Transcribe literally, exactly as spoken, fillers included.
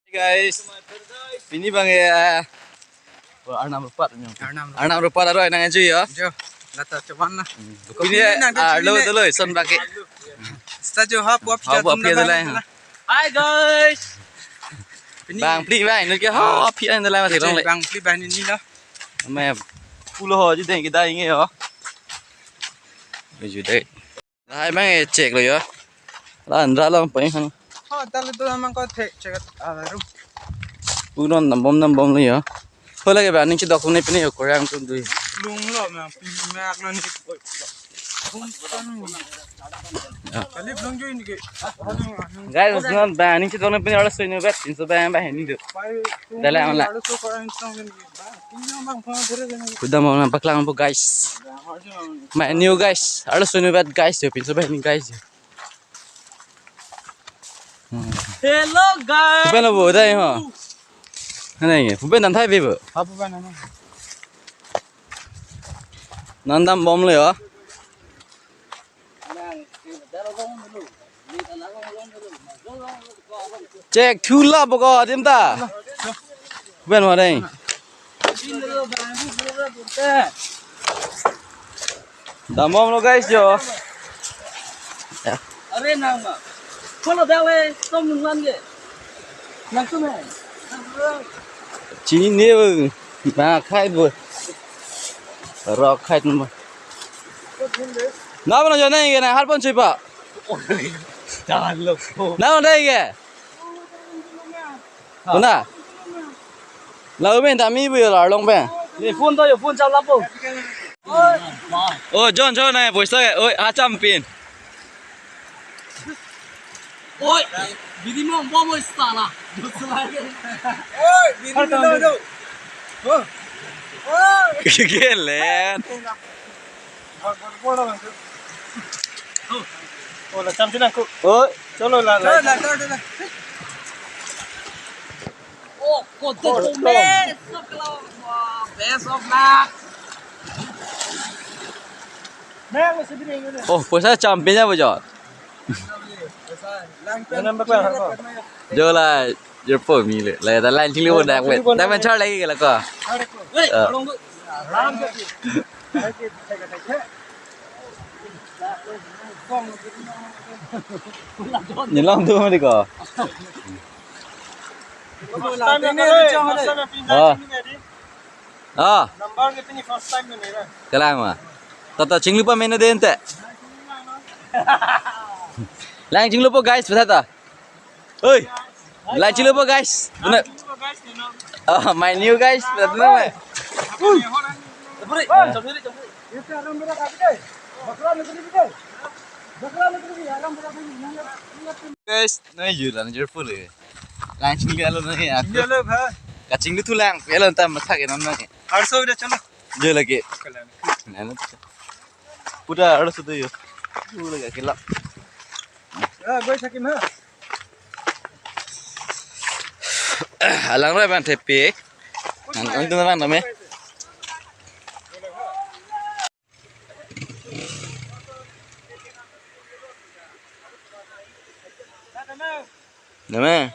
Guys, pini bang ya. Oh, Arnam Rupat. Arnam Rupat. Arnam Rupat aro nang enjoy ya. Jo, lata chawan na. Pini pini nang ah, lo chini ne. Dolo, son baki. Sta jo ha, puap ha, puap phi tum na dolo, bang ha. Hi guys. Pini bang pli bang, nu ke ha, ah, phi an dolo, mati rong le. Bang pli bang ini lo. Ame pulo ho, judeng kita inge ho. Judeng. Hai bang, eh, check lo yo. Lan ra long peng han. Ha, tal tu amang ko thek check a rum. Punon dambom dambom lo yo. Ho lagi ba ning chidok ne pini yo, koreang tu dui. Lung lo ma pi mak lo ni. Oi. Ya. Kalip lung jo ini ke. Guys, non ba ning chidok ne pini aro soi no bet, pinso ba ba ni do. Dale ang la. Kudam na paklang po guys. My new guys. Alo sunu bat guys yo, pinso bat ni guys yo. Hmm. Hello guys. Pupen lo bo dai ho. Hanai nge, pupen dan thai be bo. Ha pupen na. Nandam bom le yo. Check, thula boko, adim ta. Ben ma dai. Dambom lo guys jo. Ya. Are nang ma. Kono dale, tom nunglan ge. Nang tu me. Chini ne bo. Na khai bo. Rock khai tu ma. Na mana jo nai ke na har pon chuipa. Dalo. Na mana dai ke. Kuna. Lau men tami bu yo arlong pen. Ni phone to yo phone chap lapo. Oh, John, John, nai poisa ke. Oi, acham pin. Oi, bidi mong bom oi sala. Oi, bidi mong do. Oh. Oh. Gelen. Oh, la cham tinang ku. Oh, chalo la la. La la la la. Oh, kote kome. Best of luck. Oh, poisa champion ya bojo. Lang pen. Lang pen. Jo la, jo po mi le. La ta lang chili bo dak bet. Dak men char lagi ke la ko. Wait, ah. Long tu. Aram tu. Ni long tu mati ko. First time ya, first time ya, first time ya, pini. Ah. Ah. Number ke pini first time ke mera. Kalang ma. Tata chinglu pa mena den te. Lang chinglu po guys, bata ta. Oi. Lang chinglu po guys. Buna. Oh, my new guys, bata na ma. Guys, no, you run your full. Lang chinglu alo na ya. Chinglu alo, bhai. Kachinglu thu lang, alo tam mathak ya nam na. Arso udah chalo. Jo lagi. Oke, lang. Nana. Pura arso tu yo. Pura lagi kelak. Ya, gue sakit ha. Alang roi ban thepi. Nan ang tu bang name. Name.